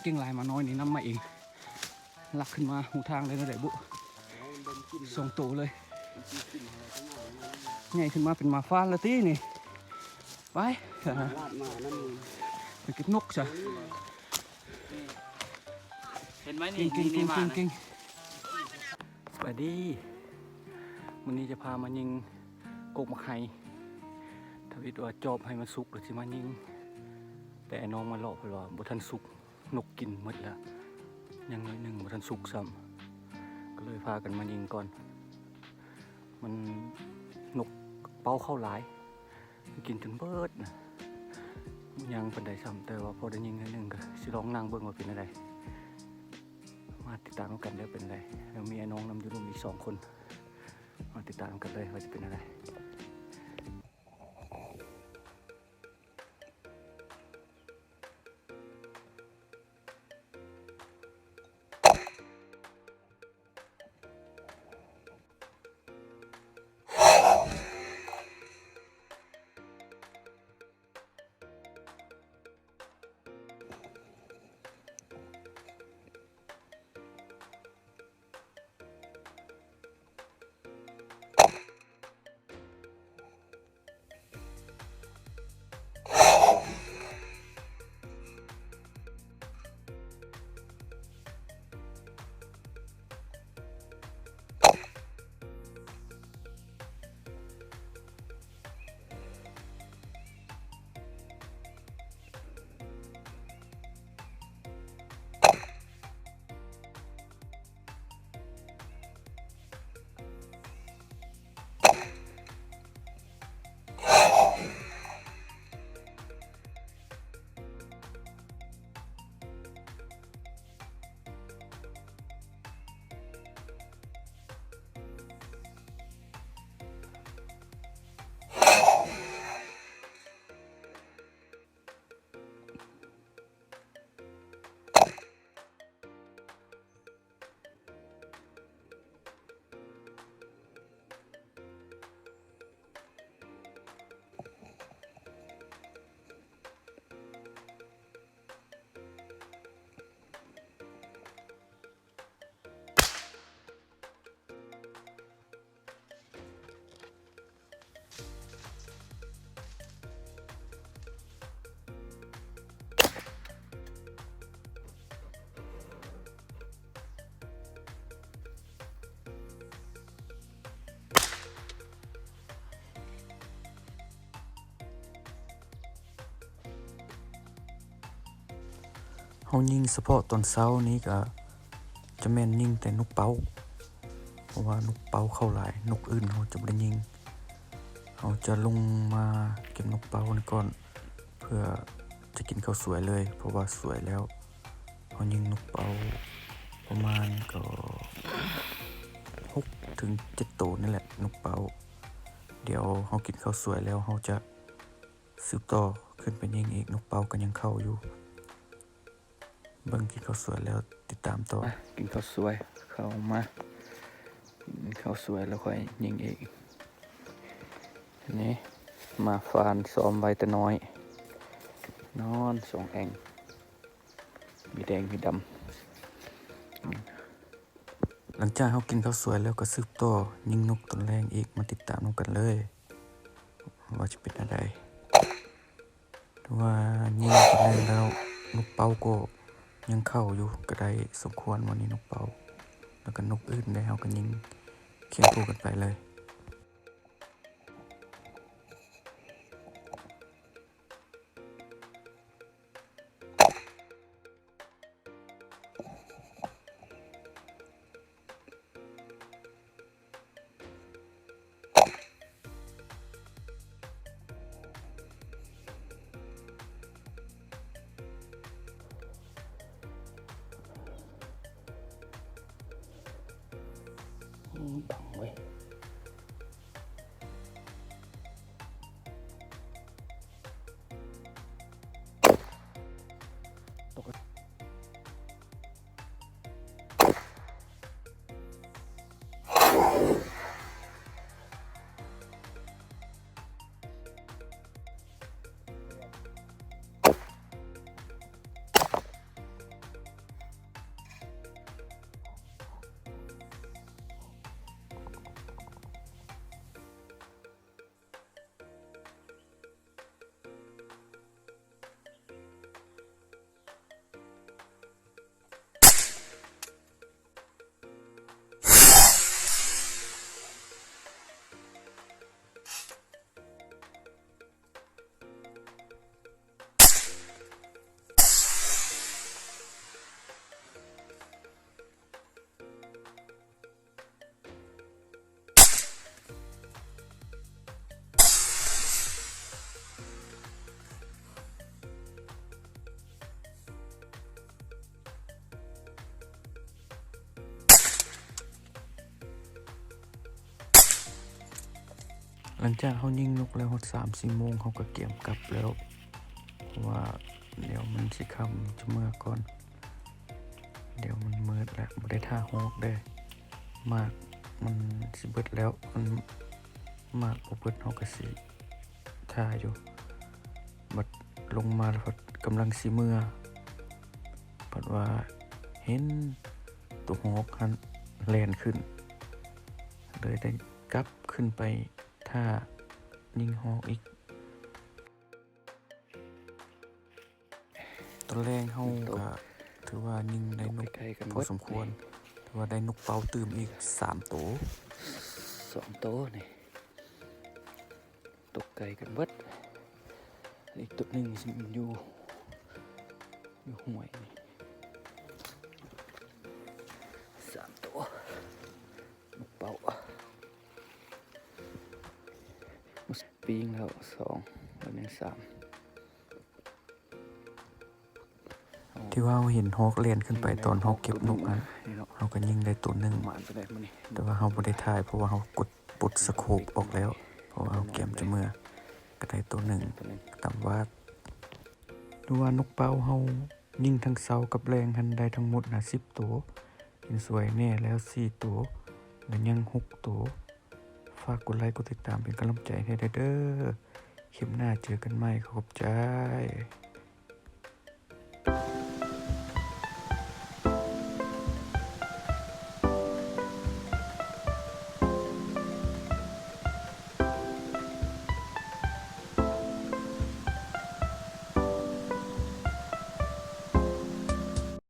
ເກັ່ງຫຼາຍ ໝານ້ອຍນີ້ນຳມາເອງ ລັກຂຶ້ນມາຮູ້ທາງໄດ້ແນວໃດບຸ ສອງໂຕເລີຍ ໃຫຍ່ຂຶ້ນມາເປັນໝາຟານແລ້ວຕິນີ້. ໄປ ລາດມານັ້ນ ໄປເກັບນົກຊະ. ເຫັນໄໝນີ້? ເກັ່ງໆໆໆ ນີ້ ນີ້ມານະ ເກັ່ງໆ. ສະບາຍດີ ມື້ນີ້ຈະພາມາຍິງກົກໝາກໄຮ ທຳອິດວ່າຈອບໃຫ້ມັນສຸກແລ້ວຊິມາຍິງ ແຕ່ອ້າຍນ້ອງມາເລາະເພິ່ນວ່າບໍ່ທັນສຸກ ນົກກິນໝົດແລ້ວ ຍັງໜ້ອຍໜຶ່ງບໍ່ທັນສຸກຊ້ຳ ກໍເລີຍພາກັນມາຍິງກ່ອນ. ມັນ ນົກເປົ້າເຂົ້າຫຼາຍ ກິນຈົນເບິດນະ ບໍ່ຍັງປານໃດຊ້ຳ ແຕ່ວ່າພໍໄດ້ຍິງໜ້ອຍໜຶ່ງ ກໍຊິລອງນັ່ງເບິ່ງວ່າເປັນແນວໃດ. ມາຕິດຕາມນຳກັນເດີ ເປັນໃດ. ແລ້ວມີອ້າຍນ້ອງນຳຢູ່ລຸ່ມອີກສອງຄົນ ມາຕິດຕາມນຳກັນເລີຍວ່າຈະເປັນແນວໃດ. ເຮົາຍິງສະເພາະຕອນເຊົ້ານີ້ກະຈະແມ່ນຍິງແຕ່ນົກເປົ້າ ເພາະວ່ານົກເປົ້າເຂົ້າຫຼາຍ ນົກອື່ນເຮົາຈະບໍ່ໄດ້ຍິງ. ເຮົາຈະລົງມາເກັບນົກເປົ້ານີ້ກ່ອນ ເພື່ອຈະກິນເຂົ້າສວຍເລີຍ ເພາະວ່າສວຍແລ້ວ ເຮົາຍິງນົກເປົ້າປະມານກໍຫົກເຖິງເຈັດໂຕນີ້ແຫຼະ ນົກເປົ້າ. ດຽວເຮົາກິນເຂົ້າສວຍແລ້ວ ເຮົາຈະສືບຕໍ່ຂຶ້ນໄປຍິງອີກ. ນົກເປົ້າກໍຍັງເຂົ້າຢູ່. ເບິ່ງກິນເຂົ້າສວຍແລ້ວຕິດຕາມຕໍ່. ມາກິນເຂົ້າສວຍ ເຂົ້າມາກິນເຂົ້າສວຍແລ້ວຄ່ອຍຍິງອີກ. ນີ້ ໝາຟານຊ້ອມໄວ້ແຕ່ນ້ອຍ ນອນສອງແອ່ງ ມີແດງມີດຳ. ຫຼັງຈາກເຮົາກິນເຂົ້າສວຍແລ້ວກໍສືບຕໍ່ຍິງນົກຕອນແລງອີກ ມາຕິດຕາມນຳກັນເລີຍວ່າຈະເປັນແນວໃດ. ຖືວ່າຍິງຕອນແລງແລ້ວ ນົກເປົ້າກໍຍັງເຂົ້າຢູ່ ກໍໄດ້ສົມຄວນ. ມື້ນີ້ນົກເປົ້າ ແລ້ວກໍນົກອື່ນໄດ້ ເຮົາກໍຍິງຄຽງຄູ່ກັນໄປເລີຍ. ບັງເວີຍ. ໂ ຫຼັງຈາກເຮົາຍິງນົກແລ້ວຮອດສາມສີ່ໂມງ ເຮົາກໍກຽມກັບແລ້ວ ເພາະວ່າດຽວມັນຊິຄ່ຳຈະເມືອກ່ອນ ດຽວມັນມືດແລ້ວ ບໍ່ໄດ້ຖ້າຮອກເດ້ ໝາກມັນຊິເບິດແລ້ວ ມັນໝາກບໍ່ເບິດ ເຮົາກໍຊິຖ້າຢູ່ ບັດລົງມາແລ້ວພັດກຳລັງຊິເມືອ ພັດວ່າເຫັນໂຕຮອກຫັ້ນແລ່ນຂຶ້ນ ເລີຍໄດ້ກັບຂຶ້ນໄປຖ້າຍິງຮອກອີກ. ຕອນແລງເຮົາກໍຖືວ່າຍິງໄດ້ນົກພໍສົມຄວນ ຖືວ່າໄດ້ນົກເປົ້າຕື່ມອີກສາມໂຕ ສອງໂຕນີ້ ຕົກໄກກັນເບິດ ອີກໂຕໜຶ່ງຊິຢູ່ ຢູ່ຫ້ວຍນີ້ ສາມໂຕ ນົກເປົ້າ ປີງແລ້ວສອງ ແລ້ວຍັງສາມ ທີ່ວ່າເຮົາເຫັນຮອກແລ່ນຂຶ້ນໄປຕອນເຮົາເກັບນົກຫັ້ນ ເຮົາກໍຍິງໄດ້ໂຕໜຶ່ງ ແຕ່ວ່າເຮົາບໍ່ໄດ້ຖ່າຍ ເພາະວ່າເຮົາກົດປົດສະໂຄບອອກແລ້ວ ເພາະວ່າເຮົາກຽມຈະເມືອ ກໍໄດ້ໂຕໜຶ່ງ ຕຳຫວາດ ຫຼືວ່ານົກເປົ້າເຮົາຍິງທັງເຊົ້າກັບແລງຫັ້ນໄດ້ທັງໝົດນະສິບໂຕ ເຫັນສວຍແນ່ແລ້ວສີ່ໂຕ ແລະຍັງຫົກໂຕ. ຝາກກົດໄລກົດຕິດຕາມເປັນກຳລັງໃຈໃຫ້ແດ່ເດີ ຄລິບໜ້າເຈີກັນໃໝ່ ຂອບໃຈ.